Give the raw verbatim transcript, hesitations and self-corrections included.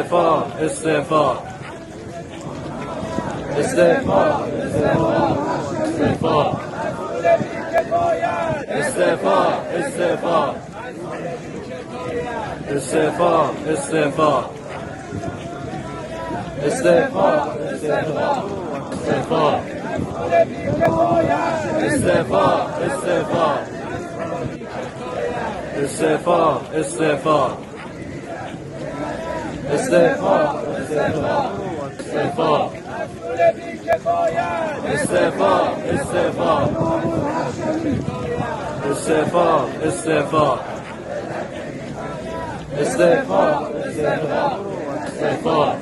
Îstifa, îstifa. Îstifa, îstifa, îstifa. Îstifa, îstifa. Îstifa, îstifa. Îstifa, îstifa, îstifa. Îstifa, îstifa. Îstifa, îstifa. Îstifa, îstifa, îstifa. Îstifa, îstifa. Îstifa, îstifa. Îstifa, îstifa, îstifa.